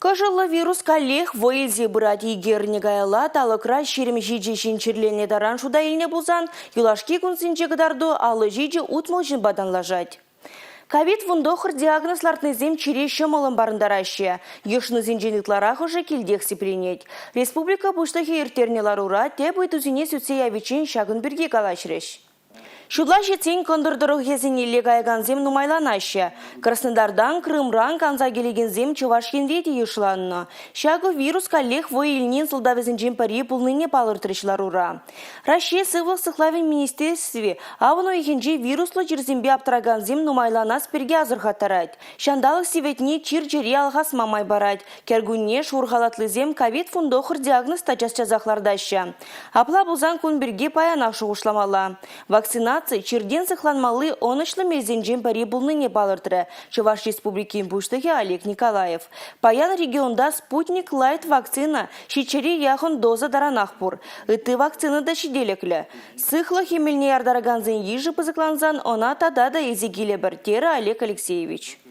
Кӑшӑллӑ вирус каллех вӑй илсе пырать. Икӗ эрне каялла талӑкра 27 ҫын чирленӗ таран шута илнӗ пулсан, юлашки кунсенче кӑтарту 57 60 ҫынпа танлашать. Ковид-19 диагноз лартнисем чире ҫӑмӑллӑн парӑнтараҫҫӗ. Йышӑнусенчен ытларахӑшӗ килтех сипленет. Республика Пуҫлӑхӗ ирттернӗ ларура тӗп ыйтусене сӳтсе явиччен ҫакӑн пирки калаҫрӗҫ. Ҫулла ҫитсен кӑнтӑр тӑрӑхӗсенелле каякансем нумайланаҫҫӗ. Краснодартан, Крымран канса килекенсем Чӑваш Енре те йышланнӑ. Ҫакӑ вирус каллех вӑй илнин сӑлтавӗсенчен пӗри пулнине палӑртрӗҫ ларура. Раҫҫей Сывлӑх сыхлавӗн министерстви авӑн уйӑхӗнче вируслӑ чирсемпе аптӑракансем нумайланас пирки асӑрхаттарать. Ҫанталӑк сивӗтни чир-чӗре алхасма май парать. Кӗркунне шур халатлисем ковид-19 диагноз та час-часах лартаҫҫӗ. Апла пулсан кун пирки паянах шухӑшламалла. Вакцинаци чиртен сыхланмалли ӑнӑҫлӑ мелсенчен пӗри пулнине палӑртрӗ Чӑваш Республикин Пуҫлӑхӗ Олег Николаев. Паян регионта «Спутник Лайт» вакцина ҫиччӗре яхӑн доза таранах пур. Ытти вакцина та ҫителӗклӗ. Сыхлӑх эмелне яртаракансен йышӗ пысӑклансан ӑна тата та илсе килӗпӗр, терӗ Олег Алексеевич.